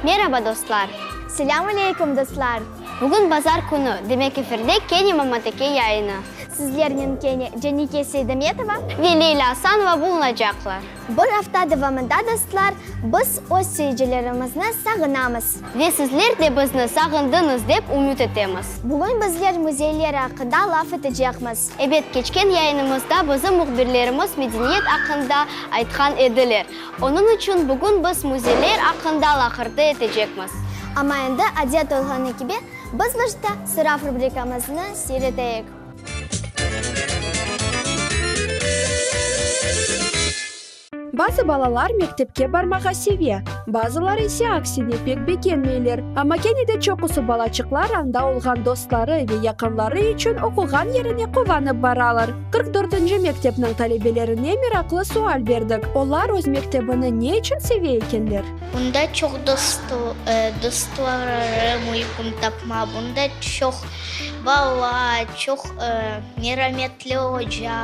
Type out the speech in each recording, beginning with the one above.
Meraba, dostlar! Selâm aleyküm, dostlar! Bugün bazar künü, demek efirde kene Mamateke yayını. Sizlernen kene Canike Seydametova ve Leyla Asanova bulunacaqlar. Bir afta devamında, dostlar, biz öz seyircilerimizni sağınamız. Ve sizler de bizni sağındıñız dep ümüt etemiz. Bugün bizler müzeyler aqqında laf etecekmiz. Ebet, keçken yayınımızda bizim mühbirlerimiz medeniyet aqqında aytqan ediler. Onıñ içün bugün biz müzeyler aqqında laqırdı etecekmiz. Amma endi adet olğanı kibi, biz başta Sırav rubrikamıznı seyreteyik. Bazı balalar mektepke barmağa seve, bazıları ise aksine pek begenmeyler. Amma kene de çoqusı balaçıqlar anda olğan dostları ve yaqınları içün oquğan yerine quvanıp baralar. 44-nci mektepniñ talebelerine meraqlı sual berdik, olar öz mektebini ne içün seve ekenler? Bunda çoq dostlarım mümkün tapma, bunda çoq bala, çoq merametli oca,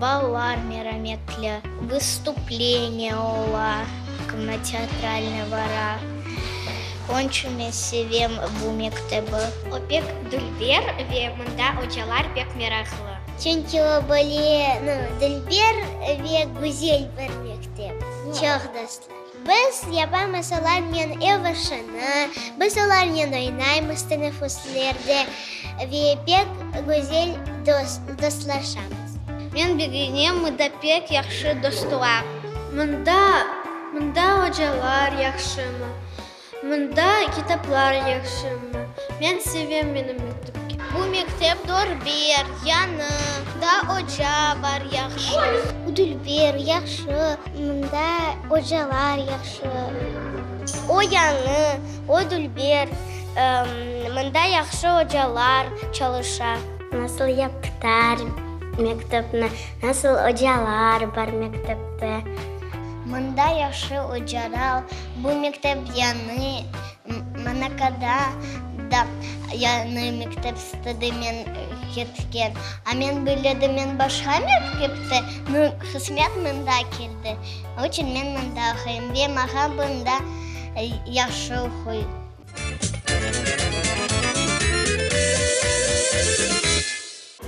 balalar merametli, vıstupleniye ola, kinoteatralnıy bara. Onıñ içün men sevem bu mektebi. O pek dülber ve mında ocalar pek meraqlı. Çünki o böyle, nu, dülber ve güzel bir mektep. Çoq dostlar. Biz yapamız olarnen ev işini, biz olarnen oynaymız teneffüslerde ve pek güzel dostlaşamız. Men begenem, mında pek yahşı dostlar. Mında, mında ocalar yahşımı? Mında kitaplar yahşımı? Men sevem menim mektepke. Bu mektep dörber, yañı, da oca bar yahşı. Dülber, yahşı, mında ocalar yahşı. O yañı, o dülber, mında yahşı ocalar çalışa. Nasıl yaptılar mektepni, nasıl ocalar bar mektepte. Mında yahşı ocalar, bu mektep yañı, Monakoda da yañı mektep istedi men ketken. A men böyle de men başqa mektepte, nu, qısmet mında keldi. Onıñ içün men mında oquyım ve maña bunda yahşı oquy.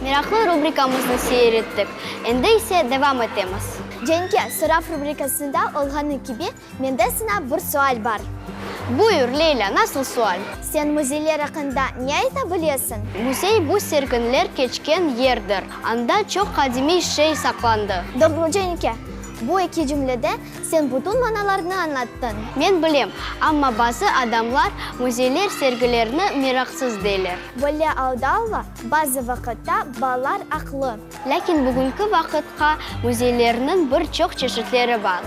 Meraqlı rubrikamıznı seyir ettik. Endi ise devam etemiz. Cenke, sorav rubrikasında olğanı kibi, mende saña bir sual bar. Buyur, Leylâ, nasıl sual? Sen müzeyler aqqında ne ayta bilesiñ? Müzey, bu serginler keçken yerdir. Anda çoq qadimiy şey saqlandı. Doğru, Cenke. Bu eki cümlede Sen bütün manalarnı añlattıñ. Men bilem, amma bazı adamlar müzeyler sergilerini meraqsız deyler. Böyle alda ola, bazı vaqıtta balalar aqlı. Lâkin bugünki vaqıtqa müzeylerniñ bir çoq çeşitleri bar.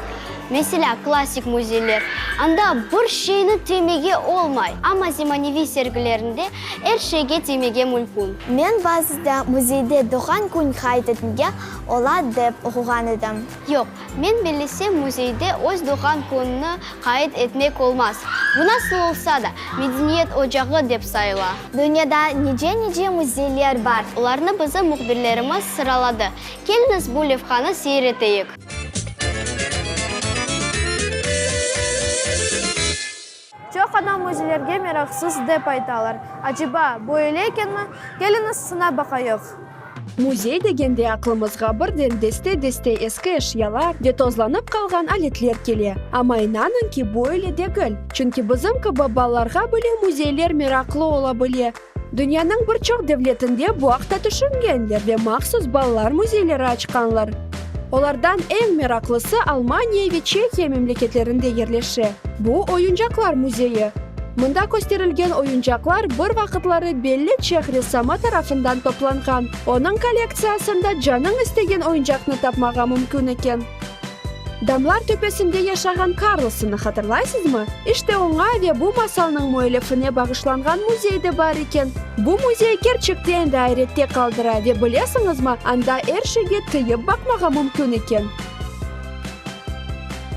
Meselâ, klassik müzeyler, anda bir şeyni tiymege olmay, amma zemaneviy sergilerinde er şeyge tiymege mümkün. Men bazıda müzeyde doğğan kün qayd etmege ola dep oquğan edim. Yoq, men bellesem, müzeyde öz doğğan kününi qayd etmek olmaz. Bu nasıl olsa da, medeniyet ocağı dep sayıla. Dünyada nice-nice müzeyler bar. Olarnı bizim mühbirlerimiz sıraladı. Keliñiz bu levhanı seyir eteyik. Çoq adam müzeylerge meraqsız dep aytalar. Aceba, böyle ekenmi? Keliñiz sınap baqayıq. Müzey degende aqlımızğa birden deste-deste eski eşyalar ve tozlanıp qalğan aletler kele. Amma inanıñ ki, böyle degil. Çünki bizim kibi balalarğa bile müzeyler meraqlı ola bile. Dünyanıñ bir çoq devletinde bu aqta tüşüngenler ve mahsus balalar müzeyleri açqanlar. Olardan eñ meraqlısı Almaniya ve Çehiya memleketlerinde yerleşe. Bu, oyuncaqlar müzeyi. Mında kösterilgen oyuncaqlar bir vaqıtları belli çeh ressamı tarafından toplanğan. Onıñ kollektsiyasında canıñ istegen oyuncaqnı tapmağa mümkün eken. Damlar töpesinde yaşağan Karlsonnı hatırlaysızmı? İşte oña ve bu masalnıñ müellifine bağışlanğan müzey de bar eken. Bu müzey kerçekten de ayrette qaldıra ve bilesiñizmi, anda er şeyge tıyıp baqmağa mümkün eken.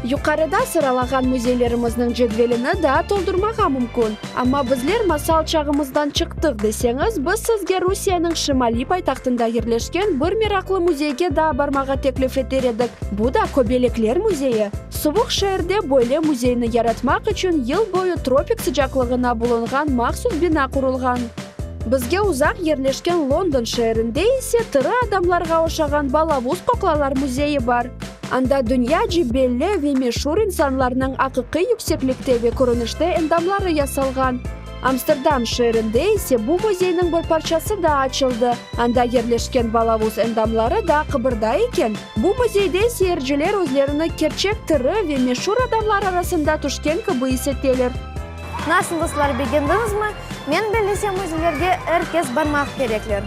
Yuqarıda sıralağan müzeylerimizniñ cedvelini daa toldurmağa mümkün. Amma bizler masal çağımızdan çıqtıq deseñiz, biz sizge Rusiyeniñ şimaliy paytahtında yerleşken bir meraqlı müzeyge daa barmağa teklif eter edik. Bu da Köbelekler müzeyi. Suvuq şeerde böyle müzeyni yaratmaq içün yıl boyu tropik sıcaqlığına bulunğan mahsus bina qurulğan. Bizge uzaq yerleşken London şeerinde ise tiri adamlarğa oşağan balavuz qoqlalar müzeyi bar. Anda dünyaca belli ve meşur insanlarnıñ aqiqiy yükseklikte ve körünişte endamları yasalğan. Amsterdam şeerinde ise bu müzeyniñ bir parçası daa açıldı, anda yerleşken balavuz endamları da qıbırday eken. Bu müzeyde seyirciler özlerini kerçek tiri ve meşur adamlar arasında tüşken kibi is eteler. Nasıl, dostlar, begendiñizmi? Men bellesem, müzeylerge er kes barmaq kerekler.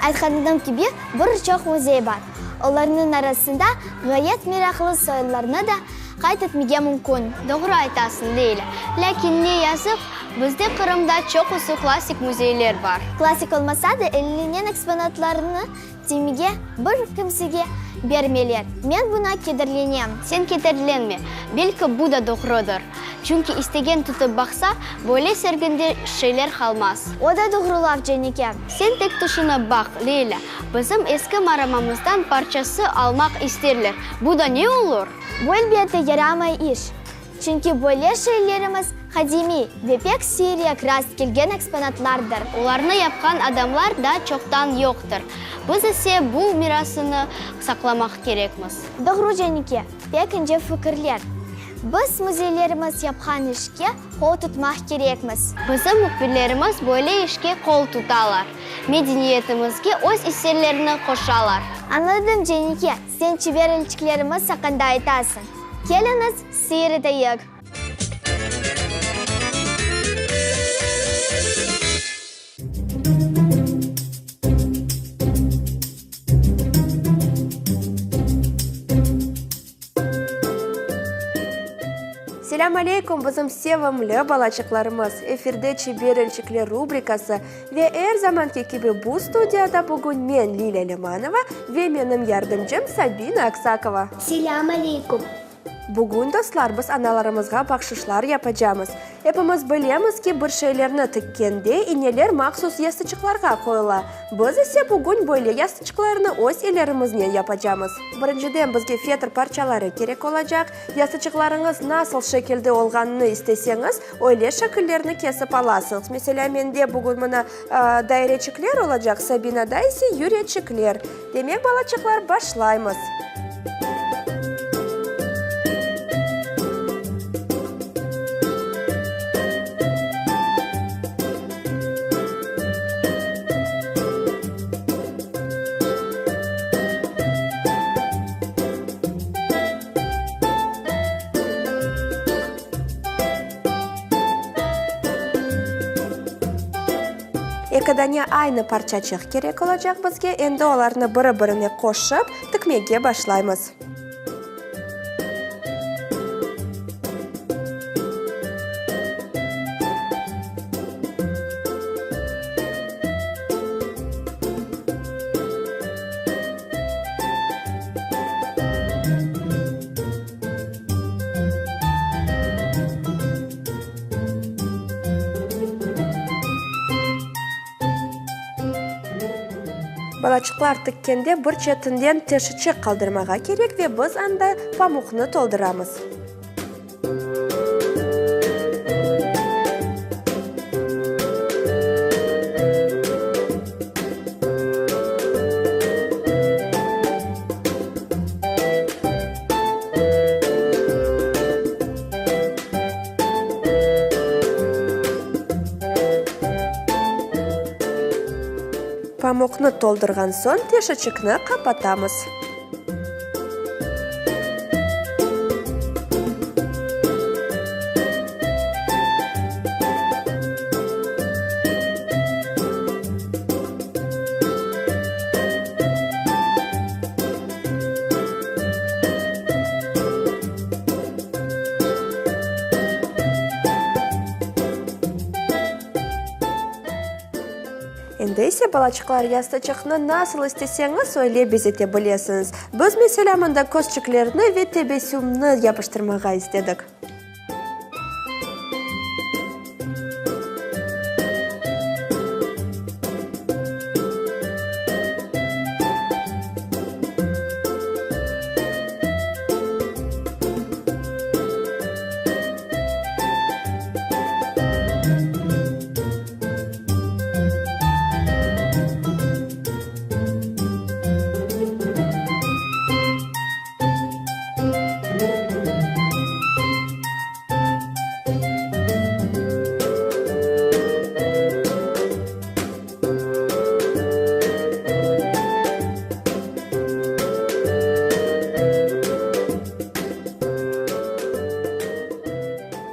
Aytqanım kibi, bir çoq müzey bar. Olarnıñ arasında ğayet meraqlı soylarnı da qayd etmege mümkün. Doğru aytasıñ, Leylâ. Lâkin ne yazıq, bizde Qırımda çoqusı klassik müzeyler bar. Klassik olmasa da, elinen eksponatlarnı Tiymege bir kimsege bermeyler. Men buña kederlenem. Sen kederlenme, belki bu da doğrudır. Çünki istegen tutıp baqsa, böyle serginde şeyler qalmaz. O da doğru laf, Cenike. Sen tek tüşünip baq, Leylâ, bizim eski maramamızdan parçası almaq isterler, bu da ne olur? Bu elbette yaramay iş. Çünki böyle şeylerimiz qadimiy ve pek siyrek rast kelgen eksponatlardır. Olarnı yapqan adamlar da çoqtan yoqtır. Biz ise bu mirasını saqlamaq kerekmiz. Doğru, Cenike, pek ince fikirler. Biz müzeylerimiz yapqan işke qol tutmaq kerekmiz. Bizim mühbirlerimiz böyle işke qol tutalar, medeniyetimizge öz isselerini qoşalar. Añladım, Cenike, sen çeber elçiklerimiz aqqında aytasıñ. Keliñiz, seyir eteyik. Selâm aleyküm, bizim sevimli balaçıqlarımız! Efirde Çeber elçikler rubrikası ve er zamanki kibi bu studiyada bugün men, Lilâ Lâmanova, ve menim yardımcım Sabina Aksakova. Selâm aleyküm! Bugün, dostlar, biz analarımızğa bahşışlar yapacamız. Epimiz bilemiz ki, bir şeylerni tikkende ineler mahsus yastıçıqlarğa qoyula. Biz ise bugün böyle yastıçıqlarnı öz ellerimiznen yapacamız. Birinciden bizge fetr parçaları kerek olacaq. Yastıçıqlarıñız nasıl şekilde olğanını isteseñiz, öyle şekillerni kesip alasıñız. Meselâ, mende bugün mına daireçikler olacaq, Sabinada ise yüreçikler. Demek, balaçıqlar, başlaymız. Eki dane aynı parçaçıq kerek olacaq bizge. Endi olarnı biri-birine qoşıp, tikmege başlaymız. Balaçıqlar tikkende bir çetinden teşiçik qaldırmağa kerek ve biz anda pamuqnı tolduramız. Pamuqnı toldurğan soñ teşiçikni qapatamız. Endi ise, balaçıqlar, yastıçıqnı nasıl isteseñiz, öyle bezete bilesiñiz. Biz, meselâ, mında közçiklerni ve tebessümni yapıştırmağa istedik.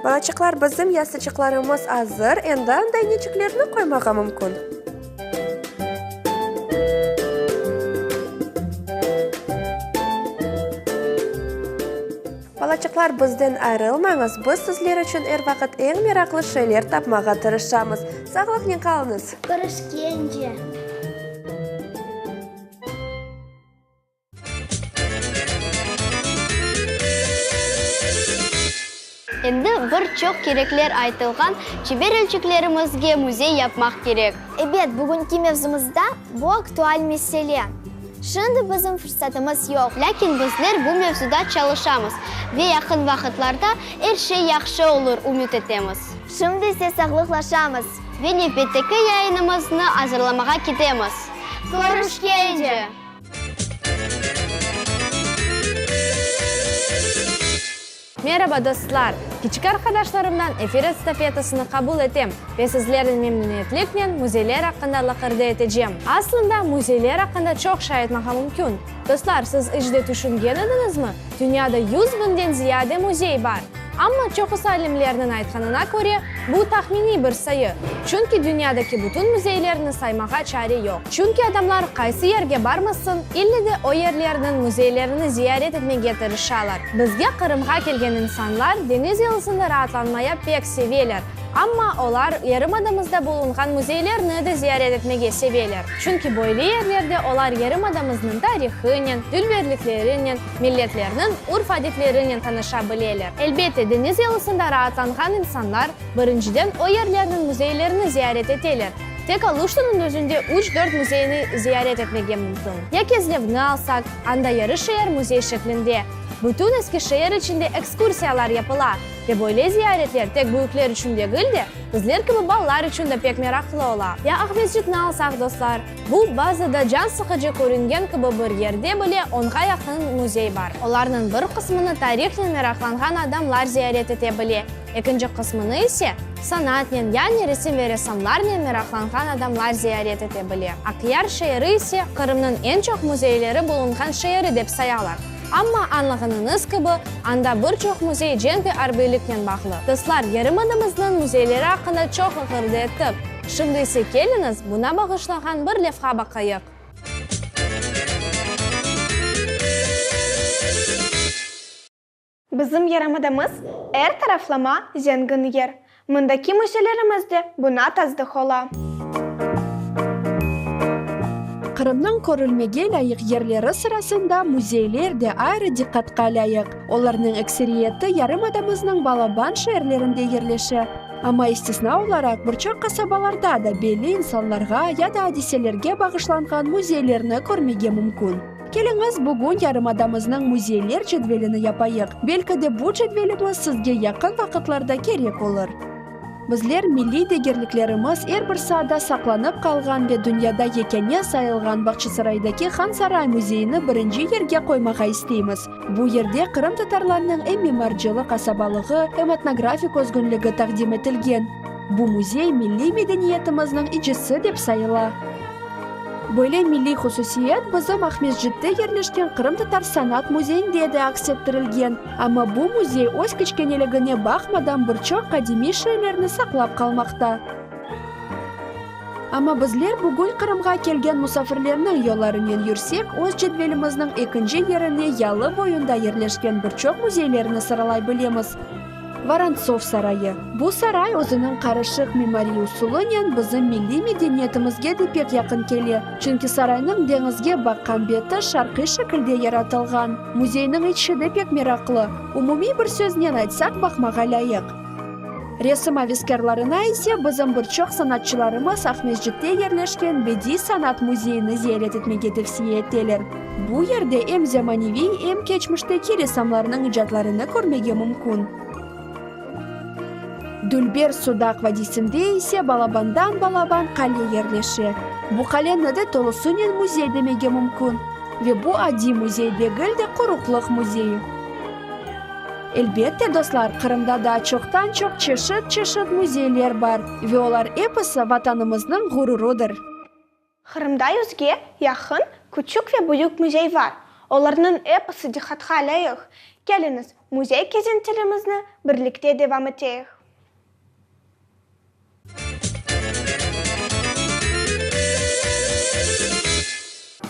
Balaçıqlar, bizim yastıçıqlarımız azır, endi anda ineçiklerni qoymağa mümkün. Balaçıqlar, bizden ayrılmañız, biz sizler içün er vaqıt eñ meraqlı şeyler tapmağa tırışamız. Sağlıqnen qalıñız! Körüşkence! Endi bir çoq kerekler aytılğan çeber elçiklerimizge müzey yapmaq kerek. Ebet, bugünki mevzumızda bu aktual mesele. Şimdi bizim fırsatımız yoq. Lâkin bizler bu mevzuda çalışamız ve yaqın vaqıtlarda er şey yahşı olur ümüt etemiz. Şimdi ise sağlıqlaşamız. Ve nevbetteki yayınımıznı azırlamağa ketemiz. Körüşkence! Meraba, dostlar! Kiçik arqadaşlarımdan efir estafetasını qabul etem ve sizlernen memnüniyetliknen müzeyler aqqında laqırdı etecem. Aslında, müzeyler aqqında çoq şey aytmağa mümkün. Dostlar, siz iç de tüşüngen ediñizmi, dünyada yüz biñden ziyade müzey bar? Amma çoqusı alimlerniñ aytqanına köre, bu tahminiy bir sayı, çünki dünyadaki bütün müzeylerni saymağa çare yoq. Çünki adamlar qaysı yerge barmasın, ille de o yerlerniñ müzeylerini ziyaret etmege tırışalar. Bizge Qırımğa kelgen insanlar deñiz yalısında raatlanmaya pek seveler, amma olar yarımadamızda bulunğan müzeylerni de ziyaret etmege seveler. Çünki böyle yerlerde olar yarımadamıznıñ tarihınen, dülberliklerinen, Milletlerniñ urf-adetlerinen tanışa bileler. Elbette, deñiz yalısında raatlanğan insanlar, birinciden o yerlerniñ müzeylerini ziyaret eteler. Tek Aluştanıñ özünde üç-dört müzeyni ziyaret etmege mümkün. Ya Kezlevni alsaq, anda yarı şeer müzey şeklinde. Bütün eski şeer içinde ekskursiyalar yapıla ve böyle ziyaretler tek büyükler içün degil de, bizler kibi balalar içün de pek meraqlı ola. Ya Aqmescitni alsaq, dostlar? Bu, bazıda can sıqıcı körüngen kibi bir yerde bile onğa yaqın müzey bar. Olarnıñ bir qısmını tarihnen meraqlanğan adamlar ziyaret ete bile, ekinci qısmını ise, sanatnen, yani resim ve ressamlarnen meraqlanğan adamlar ziyaret ete bile. Aqyar şeeri ise, Qırımnıñ eñ çoq müzeyleri bulunğan şeeri dep sayalar. Amma, añlağanıñız kibi, anda bir çoq müzey cenk ve arbiyliknen bağlı. Dostlar, yarımadamıznıñ müzeyleri aqqında çoq laqırdı ettik. Şimdi ise keliñiz, buna bağışlağan bir levha baqayıq. Bizim yarımadamız er taraflama zengin yer. Mındaki müzeylerimiz de buna tasdıq ola. Qırımnıñ körülmege lâyıq yerleri sırasında müzeyler de ayrı diqqatqa lâyıq. Olarnıñ ekseriyeti yarımadamıznıñ balaban şeerlerinde yerleşe. Amma istisna olaraq bir çoq qasabalarda da belli insanlarğa ya da adiselerge bağışlanğan müzeylerni körmege mümkün. Keliñiz, bugün yarımadamıznıñ müzeyler cedvelini yapayıq. Belki de bu cedvelimiz sizge yaqın vaqıtlarda kerek olur. Bizler milliy degerliklerimiz er bir saada saqlanıp qalğan ve dünyada yekâne sayılğan Bağçasaraydaki Han Saray müzeyini birinci yerge qoymağa isteymiz. Bu yerde qırımtatarlarnıñ em mimarcılıq asabalığı, em etnografik özgünligi taqdim etilgen. Bu müzey milliy medeniyetimizniñ icisi dep sayıla. Böyle milliy hususiyet bizim Aqmescitte yerleşken Qırımtatar sanat müzeyinde de aks ettirilgen. Amma bu müzey öz kiçkeneligine baqmadan bir çoq qadimiy şeylerni saqlap qalmaqta. Amma bizler bugün Qırımğa kelgen musafirlerniñ yollarınen yürsek, öz cedvelimizniñ ekinci yerine yalı boyunda yerleşken bir çoq müzeylerni sıralay bilemiz. Vorontsov sarayı. Bu saray özüniñ qarışıq mimariy usulınen bizim milliy medeniyetimizge de pek yaqın kele, çünki saraynıñ deñizge baqqan beti şarqiy şekilde yaratılğan. Müzeyniñ içi de pek meraqlı, umumiy bir söznen aytsaq baqmağa lâyıq. Resim aveskârlarına ise bizim bir çoq sanatçılarımız Aqmescitte yerleşken Bediy sanat müzeyini ziyaret etmege tevsiye eteler. Bu yerde em zemaneviy, em keçmişteki ressamlarnıñ icatlarını körmege mümkün. Dülber Sudaq vadiysinde ise balabandan balaban qale yerleşe. Bu qaleni de tolusınen müzey demege mümkün. Ve bu adiy müzey degil de qoruqlıq müzeyi. Elbette, dostlar, Qırımda daa çoqtan-çoq çeşit-çeşit müzeyler bar ve olar episi Vatanımıznıñ ğururıdır. Qırımda yüzge yaqın küçük ve büyük müzey bar. Olarnıñ episi diqqatqa lâyıq. Keliñiz, müzey kezintilerimizni birlikte devam eteyik.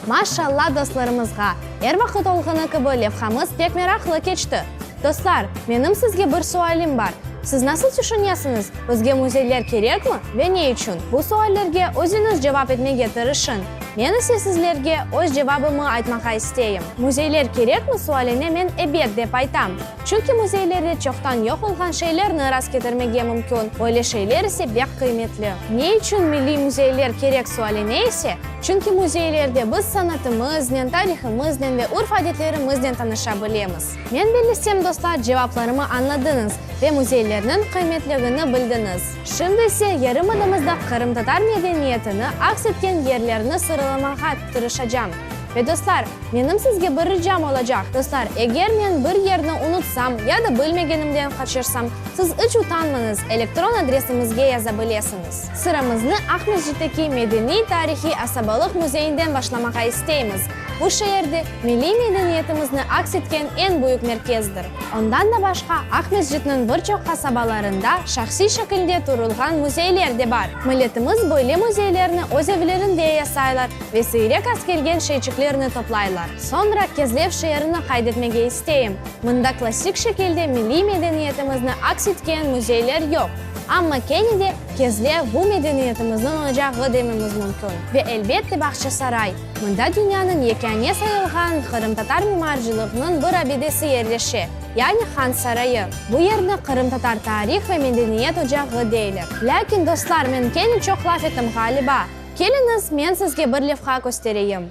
Maşalla dostlarımızğa! Er vaqıt olğanı kibi levhamız pek meraqlı keçti. Dostlar, menim sizge bir sualim bar. Siz nasıl tüşünesiñiz, bizge müzeyler kerekmi ve ne içün? Bu suallerge özüñiz cevap etmege tırışıñ. Men ise sizlerge öz cevabımı aytmağa isteyim. Müzeyler kerekmi sualine men ebet dep aytam. Çünki müzeylerde çoqtan yoq olğan şeylerni rastketirmege mümkün, öyle şeyler ise bek qıymetli. Ne içün milliy müzeyler kerek sualine ise, çünki müzeylerde biz sanatımıznen, tarihımıznen ve urf-adetlerimiznen tanışa bilemiz. Men bellesem, dostlar, cevaplarımı añladıñız ve müzeylerniñ qıymetligini bildiñiz. Şimdi ise yarımadamızda qırımtatar medeniyetini aks etken yerlerni sıralamağa tırışacam. Ve dostlar, menim sizge bir ricam olacaq, dostlar, eger men bir yerni unutsam ya da bilmegenimden qaçırsam, siz iç utanmañız, elektron adresimizge yaza bilesiñiz. Sıramıznı Aqmescitteki medeniy-tarihiy asabalıq müzeyinden başlamağa isteymiz. Bu şeerde milliy medeniyetimizni aks etken eñ büyük merkezdir. Ondan da başqa, Aqmescitniñ bir çoq qasabalarında şahsiy şekilde turulğan müzeyler de bar. Milletimiz böyle müzeylerni öz evlerinde yasaylar ve siyrek rast kelgen şeyçiklerni toplaylar. Soñra Kezlev şeerini qayd etmege isteyim. Mında klassik şekilde milliy medeniyetimizni aks etken müzeyler yoq. Amma kene de Kezlev bu medeniyetimizniñ ocağı dememiz mümkün. Ve elbette Bağçasaray. Mında dünyanıñ yekâne sayılğan qırımtatar mimarcılığınıñ bir abidesi yerleşe, yani Han sarayı. Bu yerni qırımtatar tarih ve medeniyet ocağı deyler. Lâkin, dostlar, men kene çoq laf ettim, ğaliba. Keliñiz, men sizge bir levha köstereyim.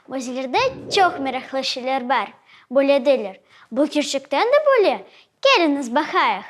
Müzeylerde çoq meraqlı şeyler bar, böyle deyler. Bu kerçekten de böyle? Keliñiz, baqayıq!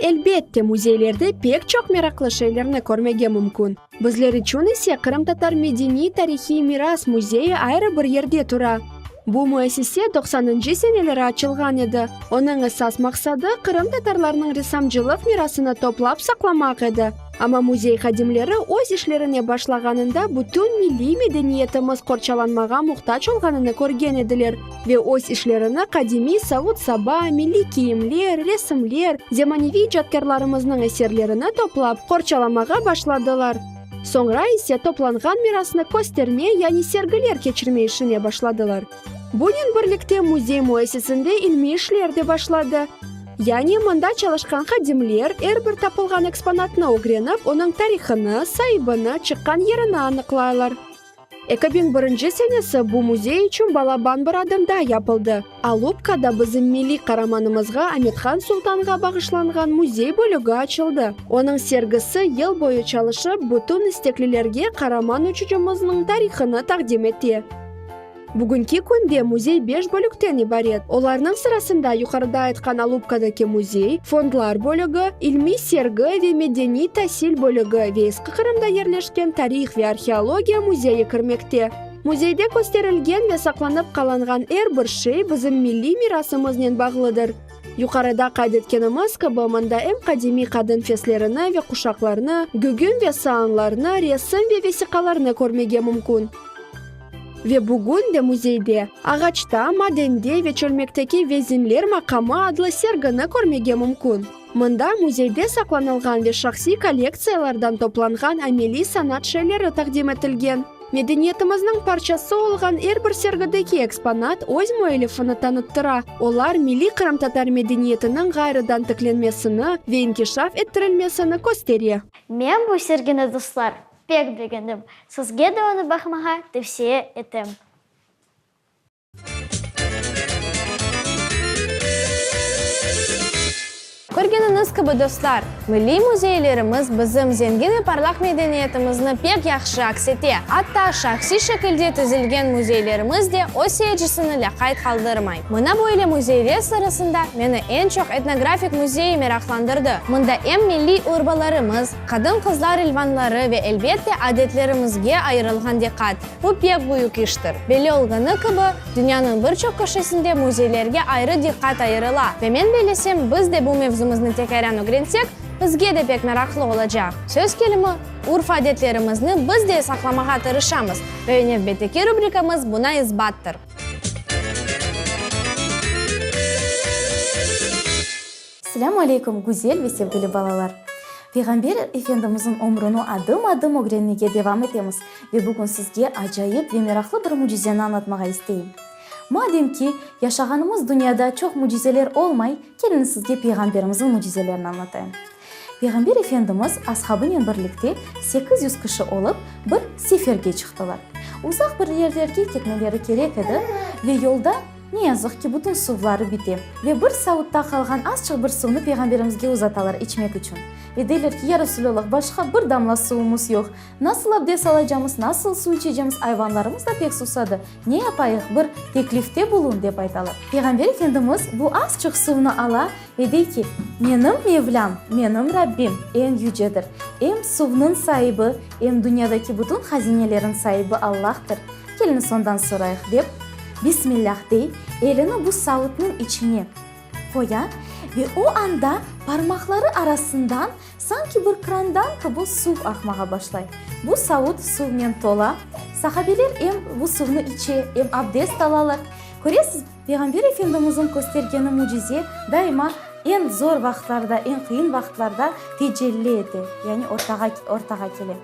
Elbette, müzeylerde pek çoq meraqlı şeylerni körmege mümkün. Bizler içün ise Qırımtatar medeniy-tarihiy miras müzeyi ayrı bir yerde tura. Bu müessise doqsanıncı seneleri açılğan edi. Onıñ esas maqsadı qırımtatarlarnıñ ressamcılıq mirasını toplap saqlamaq edi. Amma müzey hadimleri öz işlerine başlağanında bütün milliy medeniyetimiz qorçalanmağa muhtac olğanını körgen ediler ve öz işlerini qadimiy savut-saba, milliy kiyimler, resimler, zemaneviy icatkârlarımıznıñ eserlerini toplap qorçalamağa başladılar. Soñra ise toplanğan mirasnı kösterme, yani sergiler keçirme işine başladılar. Bunen birlikte müzey müessisinde ilmiy işler de başladı. Yani mında çalışqan hadimler er bir tapılğan eksponatnı ögrenip, onıñ tarihını, saibini, çıqqan yerini anıqlaylar. 2001 senesi bu müzey içün balaban bir adım daa yapıldı, Alupkada bizim milliy qaramanımızğa Amethan Sultanğa bağışlanğan müzey bölügi açıldı. Onıñ sergisi yıl boyu çalışıp, bütün isteklilerge qaraman uçucımıznıñ tarihını taqdim ete. Bugünki künde müzey beş bölükten ibaret. Olarnıñ sırasında yuqarıda aytqan Alupkadaki müzey, fondlar bölügi, ilmiy sergi ve medeniy tasil bölügi ve Eski Qırımda yerleşken tarih ve arheologiya müzeyi kirmekte. Müzeyde kösterilgen ve saqlanıp qalanğan er bir şey bizim milliy mirasımıznen bağlıdır. Yuqarıda qayd etkenimiz kibi, mında em qadimiy qadın feslerini ve quşaqlarnı, gügüm ve saanlarnı, resim ve vesiqalarnı körmege mümkün. Ve bugün de müzeyde Ağaçta, madende ve çölmekteki vezinler maqamı adlı sergini körmege mümkün. Mında müzeyde saqlanılğan ve şahsiy kollektsiyalardan toplanğan ameliy sanat şeyleri taqdim etilgen. Medeniyetimizniñ parçası olğan er bir sergideki eksponat öz müellifini tanıttıra. Olar milliy qırımtatar medeniyetiniñ ğayrıdan tiklenmesini ve inkişaf ettirilmesini köstere. Men bu sergini, dostlar, pek begendim. Sizge de onı baqmağa tevsiye etem. Körgeniñiz kibi, dostlar, milliy müzeylerimiz bizim zengin ve parlaq medeniyetimizni pek yahşı aks ete. Atta şahsiy şekilde tizilgen müzeylerimiz de öz seyircisini lâqayt qaldırmay. Mına böyle müzeyler sırasında meni eñ çoq etnografik müzeyi meraqlandırdı. Mında em milliy urbalarımız, qadın-qızlar ilvanları ve, elbette, adetlerimizge ayırılğan diqqat. Bu pek büyük iştir. Belli olğanı kibi, dünyanıñ bir çoq köşesinde müzeylerge ayrı diqqat ayırıla ve men bellesem, biz de bu mevzumıznı tekâran ögrensek, bizge de pek meraqlı olacaq. Söz kelimi, urf-adetlerimizni biz de saqlamağa tırışamız ve nevbetteki rubrikamız buna isbattır. Selâmü aleyküm, güzel ve sevgili balalar! Peyğamber Efendimizniñ ömrüni adım-adım ögrenmege devam etemiz ve bugün sizge acayip ve meraqlı bir mücizeni añlatmağa isteyim. Madem ki, yaşağanımız dünyada çoq mücizeler olmay, keliñiz sizge Peyğamberimizniñ mücizelerini añlatayım. Peyğamber Efendimiz ashabınen birlikte 800 kişi olıp bir seferge çıqtılar. Uzaq bir yerlerge ketmeleri kerek edi ve yolda, Ne yazıq ki, bütün suvları bite. Ve bir savutta qalğan azçıq bir suvnı Peyğamberimizge uzatalar içmek içün. Ve deyler ki, Ya Resulallah, başqa bir damla suvumız yoq. Nasıl abdes alacamız, nasıl suv içecemiz, ayvanlarımız da pek susadı. Ne yapayıq, bir teklifte bulun, dep aytalar. Peyğamber Efendimiz bu azçıq suvnı ala ve dey ki, Menim Mevlâm, menim Rabbim eñ yücedir. Em suvnıñ saibi, em dünyadaki bütün hazinelerin saibi Allahtır. Keliñiz ondan sorayıq, dep, Bismillâh dey, elini bu savutnıñ içine qoya ve o anda parmaqları arasından sanki bir krandan kibi suv aqmağa başlay. Bu savut suvnen tola. Sahabeler em bu suvnı içe, em abdest alalar. Köresiz, Peyğamber Efendimizniñ köstergeni mücize daima eñ zor vaqıtlarda, eñ qıyın vaqıtlarda tecelli ete, yani ortağa ortağa kele.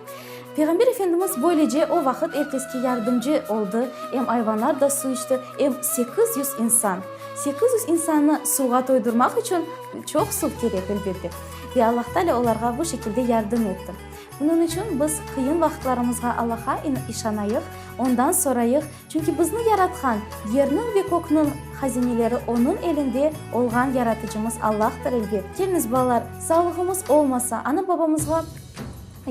Peyğamber Efendimiz böylece o vaqıt er keske yardımcı oldı, em ayvanlar da suv içti, em 800 insan. 800 insannı suvğa toydurmaq içün çoq suv kerek, elbette. Ve Allah Taalâ olarğa bu şekilde yardım etti. Bunıñ içün biz qıyın vaqıtlarımızğa Allaha işanayıq, Ondan sorayıq, çünki bizni yaratqan, yerniñ ve kökniñ hazineleri Onıñ elinde olğan Yaratıcımız Allahtır, elbet. Keliñiz, balalar, sağlığımız olmasa, ana-babamızğa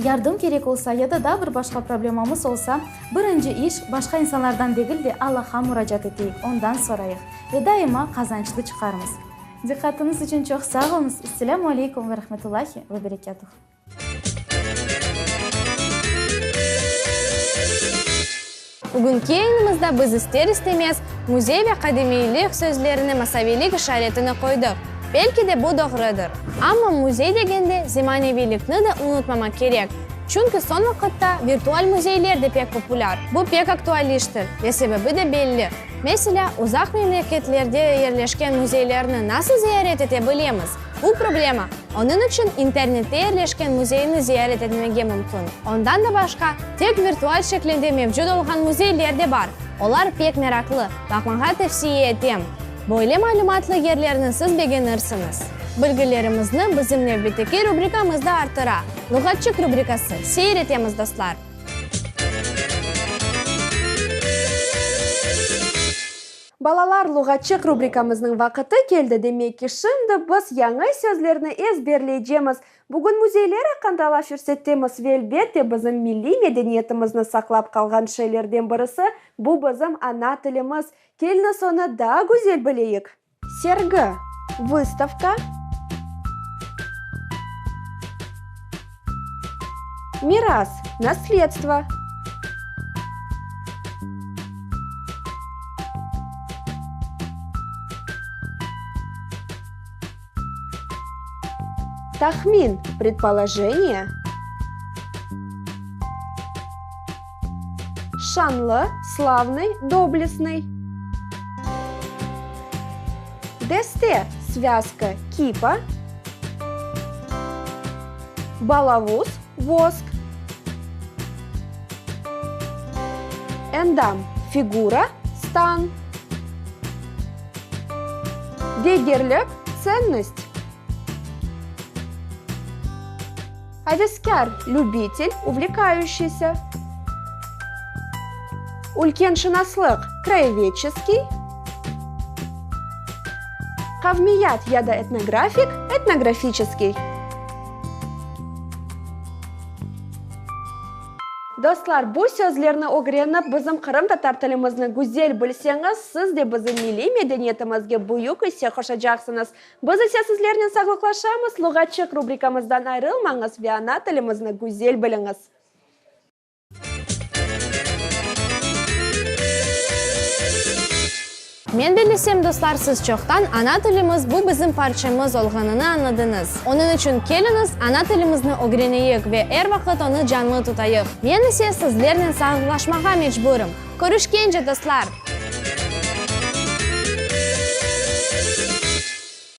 yardım kerek olsa ya da daa bir başqa problemamız olsa, birinci iş, başqa insanlardan degil de, Allahqa muracaat eteyik, Ondan sorayıq ve daima qazançlı çıqarmız. Diqqatıñız içün çoq sağ oluñız. Esselâmu aleykum ve rahmetullahi ve berekâtuh. Bugünki yayınımızda biz ister-istemez müzey ve qadimiylik sözlerine masaviylik işaretini qoydıq. Belki de bu doğrudır. Amma müzey degende zemaneviylikni de unutmamaq kerek. Çünki soñ vaqıtta virtual müzeyler de pek populâr. Bu pek aktual iştir ve sebebi de belli. Meselâ, uzaq memleketlerde yerleşken müzeylerni nasıl ziyaret ete bilemiz? Bu problema. Onıñ içün internette yerleşken müzeyni ziyaret etmege mümkün. Ondan da başqa, tek virtual şeklinde mevcut olğan müzeyler de bar. Olar pek meraqlı, baqmağa tevsiye etem. Böyle malümatlı yerlerni siz begenirsiñiz. Bilgilerimizni bizim nevbetteki rubrikamız da arttıra. Luğatçıq rubrikası. Seyir etemiz, dostlar! Balalar, Luğatçıq rubrikamıznıñ vaqıtı keldi, demek ki, şimdi biz yañı sözlerni ezberleycemiz. Bugün müzeyler aqqında laf yürsetemiz ve, elbette, bizim milliy medeniyetimizni saqlap qalğan şeylerden birisi, bu bizim ana tilimiz. Keliñiz onı daa güzel bileyik. Sergi, vıstavka. Miras, nasledstvo. Tahmin, predpoloženiye. Şanlı, slavnıy, doblestnıy. Deste, svâzka, kipa. Balavuz, vosk. Endam, figura, stan. Degerlik, tsennost. Aveskâr, lübitel, uvlekayuşiysa. Ülkenşınaslıq, krayevedçeskiy. Qavmiyat ya da etnografik, etnografiçeskiy. Dostlar, bu sözlerni ögrenip, bizim qırımtatar tilimizni güzel bilseñiz, siz de bizim milliy medeniyetimizge büyük isse qoşacaqsıñız. Biz ise sizlernen sağlıqlaşamız, Luğatçıq rubrikamızdan ayrılmañız ve ana tilimizni güzel biliñiz! Men bellesem, dostlar, siz çoqtan ana tilimiz bu bizim parçamız olğanını añladıñız. Onıñ içün keliñiz, ana tilimizni ögreneyik ve er vaqıt onı canlı tutayıq. Men ise sizlernen sağlıqlaşmağa mecburım. Körüşkence, dostlar!